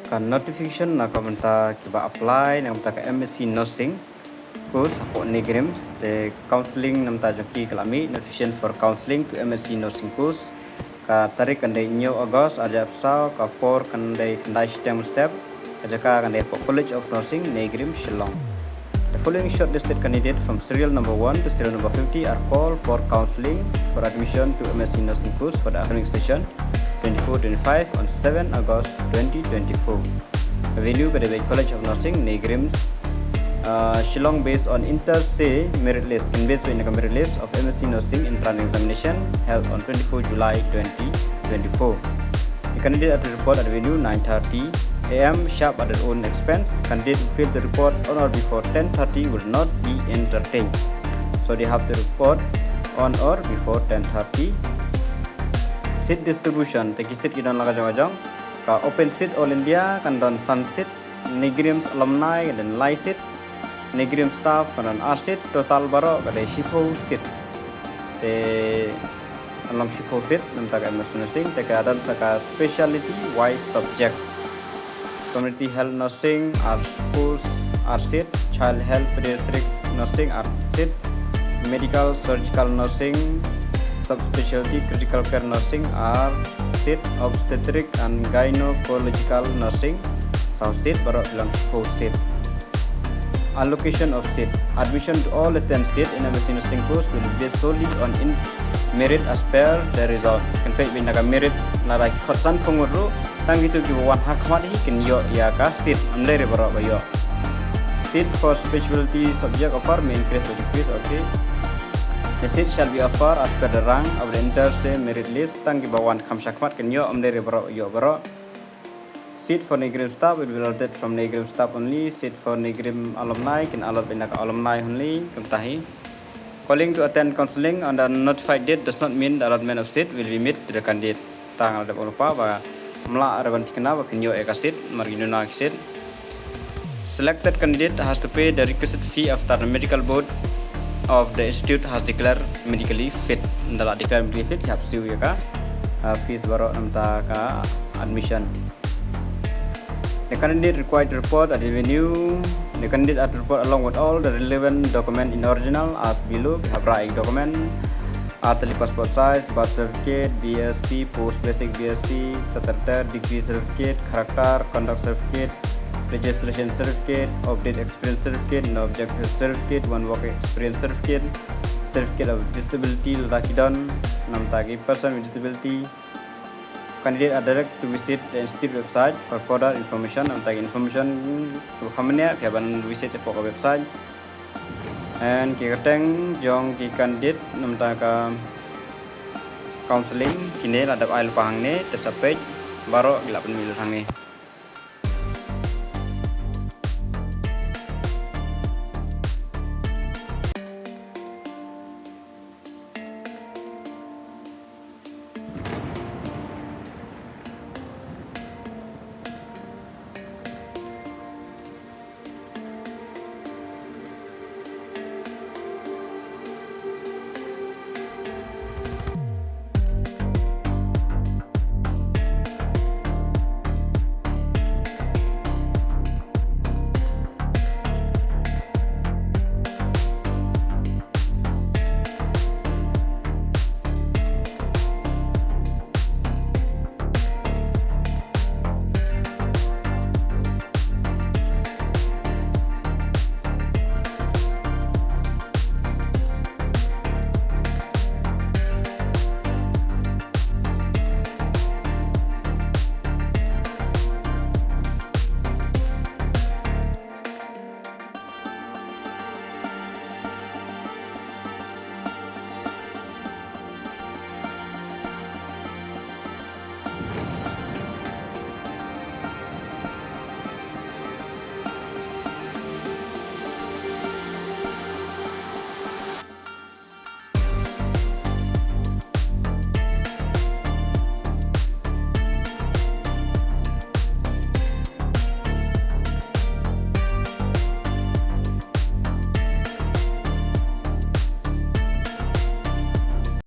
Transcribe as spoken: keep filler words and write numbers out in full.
Ka notification na ka bynta kiba apply na ka bynta ka M S C Nursing course hapoh NEIGRIHMS, te counselling na ka bynta jong ki ka la mih, notification for counselling to M S C Nursing course. Ka tarik kan dei hynñiew August ar hajar arphew saw, ka por kan dei khyndai shiteng mynstep, ka jaka kan dei hapoh College of Nursing, NEIGRIHMS, Shillong. The following shortlisted candidate from serial number one to serial number fifty are called for counselling for admission to M S C Nursing course for the academic session twenty-four twenty-five on seven August twenty twenty-four. Venue ka dei beit College of Nursing, NEIGRIHMS, uh, Shillong, based on inter se merit list. Kin base beit na ka merit list of M S C Nursing entrance examination held on twenty-four July twenty twenty-four. The candidate are to report at the venue nine thirty A M sharp at their own expense. Candidate who fail to report on or before ten thirty will not be entertained. So they have to report on or before ten thirty. Seat distribution, te ki seat ki don la ka jong ka jong. Ka open seat all India kan don san seat, NEIGRIHMS alumni kan don lai seat, NEIGRIHMS staff kan don ar seat, total baroh ka dei shiphew seat. Te kan long shiphew seat na ka bynta ka M S C Nursing, te ka don sa ka specialty wise subject. Community health nursing ar, ar seat, child health pediatric nursing ar seat, medical surgical nursing subspecialty critical care nursing ar seat, obstetric and gynecological nursing saw seat, baroh ki long shiphew seat. Allocation of seat. Admission to all the ten seat in M S C Nursing course will be based solely on in merit as per the result. Kin peit beit na ka merit, lada ki khot sanphew ngut ruh, tang kito kiba wan ha khmat hi kin ïoh ïa ka seat, ym dei re baroh ba ïoh. Seat for specialty subject offer may increase or decrease, okay. The seat shall be offered as per the rank of the inter se merit list, tang kiba wan kham sha khmat kin ïoh, ym dei re baroh ïoh baroh. Seat for NEIGRIHMS staff will be allotted from NEIGRIHMS staff only. Seat for NEIGRIHMS alumni kin allot beit na ka alumni only, kumta hi. Calling to attend counselling on the notified date does not mean the allotment of seat will be made to the candidate. Tang lada ong lypa ba ym lah re ban thikna ba phin ïoh ïa ka seat, namar ki duna ki seat. Selected candidate has to pay the requisite fee after the medical board of the institute has declared medically fit. Ynda la declare medically fit, ki hap siew ïa ka, uh, fees baroh na ka bynta ka admission. The candidate required to report at the venue. The candidate are to report along with all the relevant document in original as below. Ki hap rah ïa ki document. Ar tylli passport size, birth certificate, B S C, post basic B S C, ter ter ter, degree certificate, character, conduct certificate, registration certificate, update experience certificate, no objection certificate, one work experience certificate, certificate of disability, lada ki don, na ka bynta ki person with disability. Candidate are directed to visit the institute website for further information. Na ka bynta ki information, to kham bniah, phi hap ban visit hapoh ka website. And ki kyrteng jong ki candidate na ka bynta ka counselling, kine la dep ai lypa hangne, te sa peit, baroh ki la pynmih lut hangne.